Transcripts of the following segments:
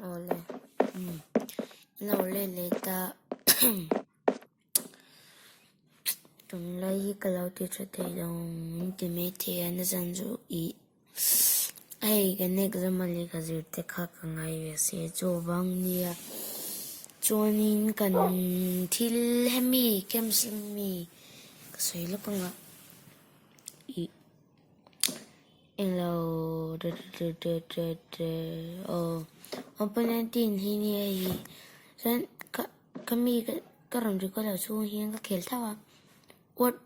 Awle umm in lo let leh ta tunlai hi ka lo ti tha thei lo min ti mai thei a nachan chu ih hei kan exam a lehkha zir te kha ka ngai ve sia chuvang nia chuanin kan thil hemi camps mi ka sawi lawk ang a ih. Englo aw 1.19 hi nia hei chuan ka ka mi ka rawn record loh chhung hian ka khel tho a word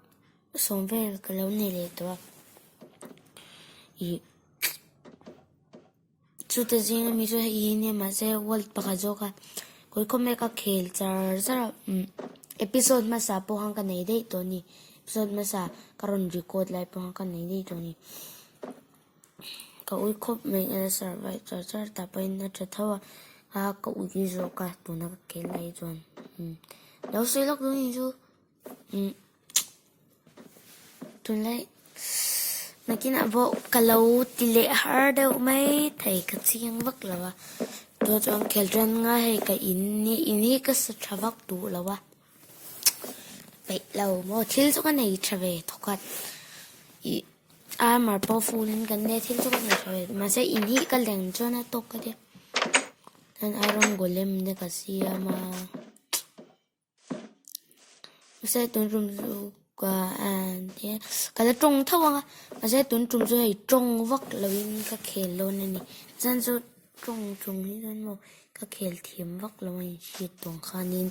sawm vel ka lo nei leh tawh a ih chute zinga mi chu hei hi nia mahse world pakhat zawk a kawikawm e ka khel char char a umm episode hmasa pawh khan ka nei daih tawh a ni episode hmasa ka rawn record lai pawh khan ka nei daih tawh a ni ka ui khawp mai a survive char char tah pawhin a tha tho a a ka ui zawk a tuna ka khel lai chuan umm lo sawi lawk dawn ni chu umm. Tunlai nakinah pawh ka lo ti leh har deuh mai thei ka chiang vak lo a chuan chuan khel tan nga hei ka in hi in hi ka sa tha vak duh lo a peih lo maw thil chu ka nei tha ve thawkhat ih armor pawh full in kan nei a thil chu ka nei tha ve mahse in hi ka leng chuan a tawk ka tia chuan iron golem te ka siam a. Mahse tun tum chu ka ka la tawng tho ang a mahse tun tum chu hei tawng vak lovin ka khel dawn a ni chuan chu tawng chung hi chuan maw ka khel thiam vak lo a inhriat tawng khanin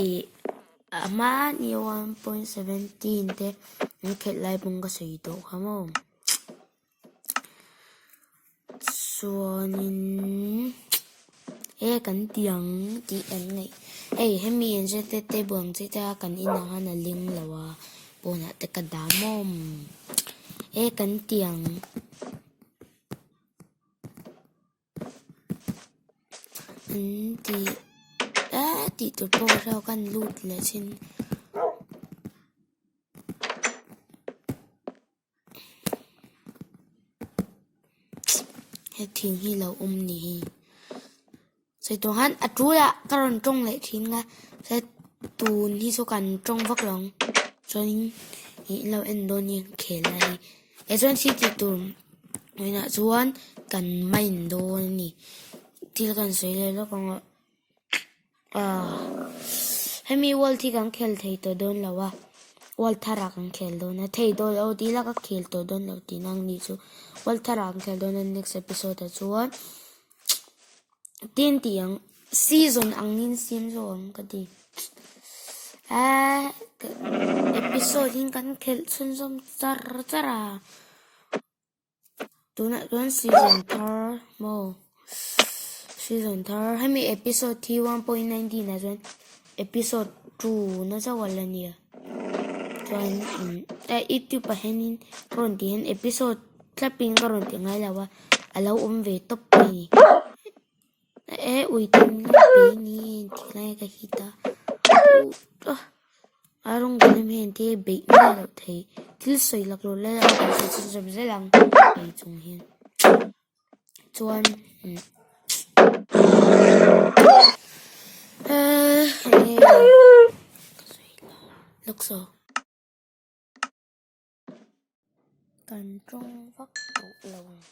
ih a hma ni 1.17 te an khelh lai pawn ka sawi tawh kha maw. Chuanin he kan ti ang tih an ngaih hei hemi an hre te table ang chi te a kan inah khan a ling lo a pawnah te ka dah mawm he kan ti ang. An ti a tih tur pawh ka hria kan lut leh thin. He thing hi lo awm ni hi sawi tur khan a tul ah ka rawn tawng leh thin a tun hi chu kan tawng vak lo ang chuanin ih lo en dawn hi khel lai hi eh chuan thil tih tur inah chuan kan mine dawn a ni thil kan sawi leh lawk ang a ah hemi world hi kan khel thei tawh dawn lo a world thar ah kan khel dawn a thei dawn lo tih ila ka khel tawh dawn lo tih na ang nih chu world thar ah kan khel dawn a next episode ah chuan tin tih ang season angin siam zawk ang ka ti ah episode in kan khelh chhunzawm char char a. Tunah chuan season thar maw season thar hemi episode hi 1.19 ah chuan episode 2 na chauh a la nia chuan eh youtube ah hianin ka rawn tih hian episode tlapin ka rawn ti ngai lo a a lo awm ve tawp mai a ni eh ui tin lai pe ni tih lai ka hit a. A rawng vel em hian te beih miah loh theih thil sawi lak loh lai a kan sawi chhunzawm zel ang ei chung hian chuan umm ehh enge ka sawi lawk saw kan tawng vak tawh lo ang.